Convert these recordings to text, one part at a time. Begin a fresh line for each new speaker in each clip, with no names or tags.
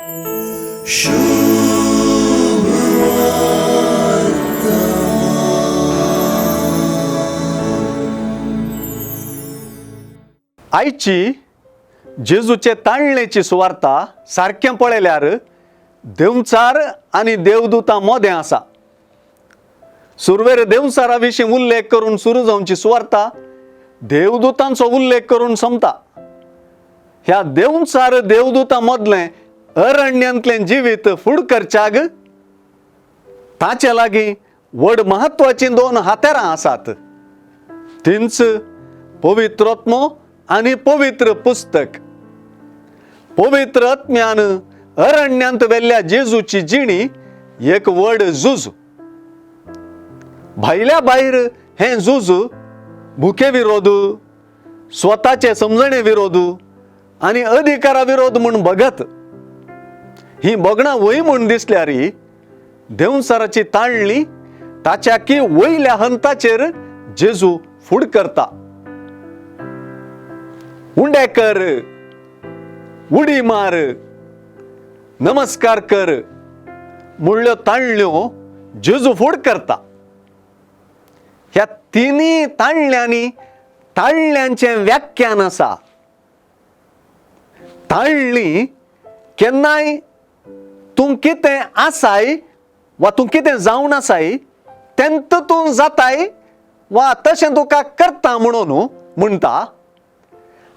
आयची जेजूचे ताळणेची सुवार्ता सारकें पळयल्यार देंवचार आनी देवदूतां मोदें आसा. सुरवेर देंवचारा विशीं उल्लेख करून सुरू जावची सुवार्ता देवदूतांचो उल्लेख करून सोंपता. ह्या देंवचार देवदूतां मदलें अरण्यांतलें जिवीत फुड करच्याक ताचे लागीं व्हड म्हत्वाचीं दोन हातेरां आसात, तींच पवित्र आत्मो आनी पवित्र पुस्तक. पवित्र आत्म्यान अरण्यांत व्हेल्ल्या जेजूची जिणी एक व्हड झूज. भायल्या भायर हें झूज भुके विरोध, स्वताचे समजणे विरोध आनी अधिकारा विरोध म्हूण भगत. ही भोगणां वय म्हूण दिसल्यार देंवचाराची ताळणी ताच्या की वयल्या हंताचेर जेजू फूड करता. उंडे कर, उडी मार, नमस्कार कर म्हणल्यो ताळण्यो जेजू फूड करता. ह्या तिनूय ताळण्यांनी ताळण्यांचें व्याख्यान आसा. ताळणी केन्नाय तूं कितें आसाय वा तूं कितें जावन आसाय तेंत तूं जाताय वा तशें तुका करता म्हणून म्हणटा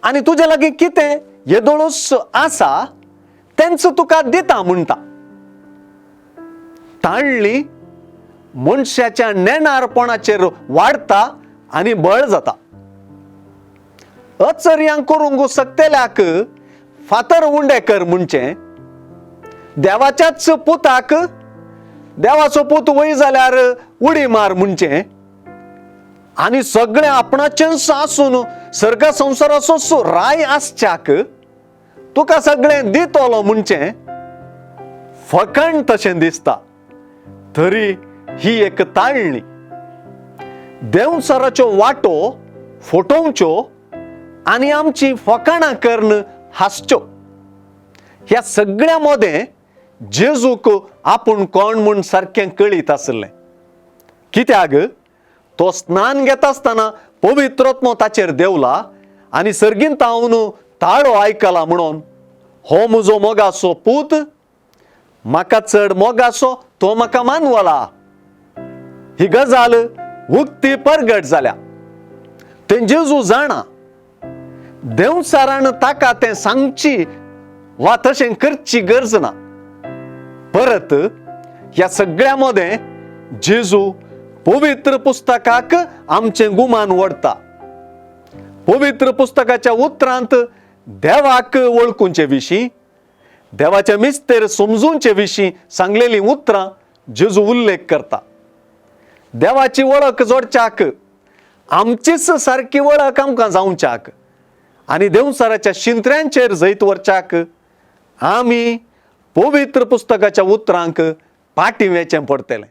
आनी तुजे लागीं कितें येदोळूच आसा तेंच तुका दिता म्हणटा. ताळणी मनशाच्या नेणारपणाचेर वाडटा आनी बळ जाता. अचर्यांक करूंक शकतल्याक फातर उंडे कर म्हणचें, देवाच्याच पुताक देवाचो पूत वय जाल्यार उडी मार म्हणचें आनी सगळें आपणाचेंच आसून सर्ग संवसाराचो राय आसच्याक तुका सगळें दितलो म्हणचें फकाण तशें दिसता. तरी ही एक ताळणी. देंवचाराच्यो वाटो फटोवच्यो आनी आमची फकाणां करून हांसच्यो. ह्या सगळ्या मदें जेजूक आपूण कोण म्हूण सारकें कळीत आसलें, कित्याक तो स्नान घेता आसतना पवित्र आत्मो ताचेर देंवला आनी सर्गींत हांव ताळो आयकला म्हणून, हो म्हजो मोगाचो पूत, म्हाका चड मोगाचो तो म्हाका मानवला. ही गजाल उक्ती परगट जाल्या. तें जेजू जाणा, देंवचारान ताका तें सांगची वा तशें करची गरज ना. परत ह्या सगळ्या मदें जेजू पवित्र पुस्तकाक आमचें गुमान ओडटा. पवित्र पुस्तकाच्या उतरांत देवाक वळखुचे विशीं, देवाच्या मिस्तेर समजूचे विशीं सांगलेलीं उतरां जेजू उल्लेख करता. देवाची वळख जोडच्याक, आमचीच सारकी वळख आमकां जावच्याक आनी देंवचाराच्या शिंत्र्यांचेर जैत व्हरच्याक आमी पवित्र पुस्तकाच्या उतरांक पाटी वेचें पडटलें.